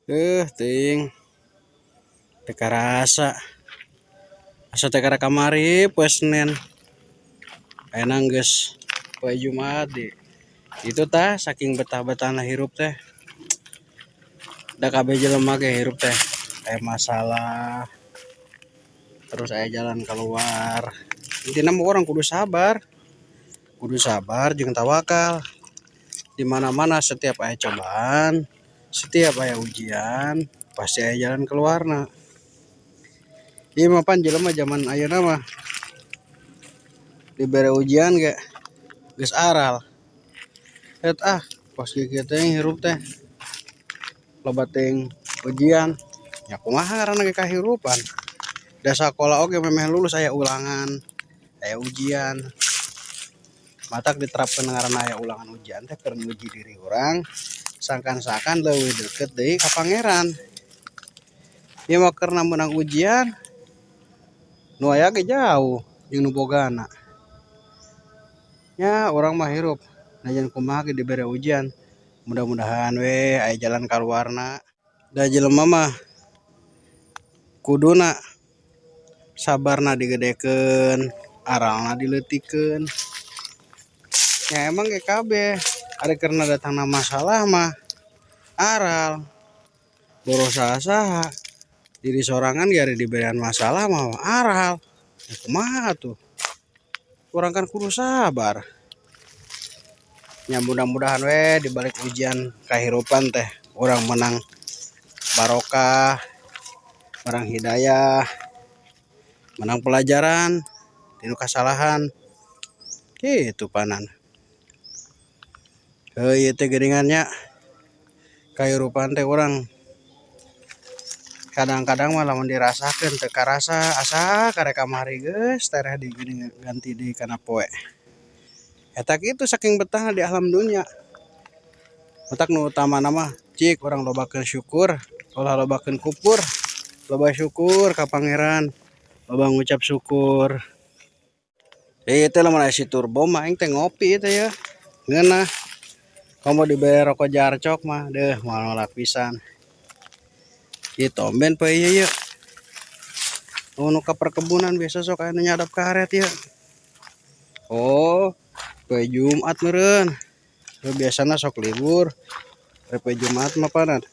Teuing teu karasa. Asa teh kakara kamari poe Senen. Ayeuna geus poe Jumat di. Itu tah saking betah-betahna hirup teh. Da kabeh jelema ge hirup teh aya masalah, terus aya jalan keluar. Intina mah urang kudu sabar. Kudu sabar jeung tawakal. Di mana-mana setiap aya cobaan, setiap aya ujian, pasti aya jalan keluarna. Ieu mah pan jelema jaman ayeuna mah dibere ujian ge geus aral. Et ah, kos kieu teh hirup teh. Loba teuing ujian. Ya kumaha ngaranna ge kahirupan. Da sakola oge memeh lulus aya ulangan, aya ujian. Matak diterapkeun ngaranna aya ulangan ujian teh keur nguji diri urang sangkan-sangkan leuwih deukeut deui ka Pangeran. Ieu mah keur meunang ujian, nu aya ge jauh jeung nu bogana. Nya urang mah hirup najan kumaha ge dibere ujian, mudah-mudahan we aya jalan kaluarna. Da jelema mah kuduna sabarna digedekeun, aralna dileutikeun. Ya emang ge kabeh ari keur datangna masalah mah aral. Boro saha-saha diri sorangan ge ari diberean masalah mah aral. Ya kumaha atuh. Urang kan kudu sabar. Nya mudah-mudahan we dibalik ujian kahirupan teh urang menang barokah, menang hidayah, menang pelajaran tinu kasalahan. Kitu panan. Heuh ieu teh geuningan nya kahirupan teh urang kadang-kadang mah lamun dirasakeun teu karasa, asa karek kamari geus tereh di ganti deui kana poe. Eta kitu saking betahna di alam dunya. Matak nu utamana mah cik urang lobakeun syukur, ulah lobakeun kupur. Loba syukur ka Pangeran, loba ngucap syukur. Ieu teh lamun aya si Turbo mah aing teh ngopi teh yeuh. Ngeunah. Komo dibere rokok Jarcok mah deuh moal nolak pisan. Ieu tomben poe ieu yeuh. Nu ka perkebunan biasa sok aya nu nyadap karet ieu. Oh, poe Jumat meureun. Biasana sok libur. Poe Jumat mah panan.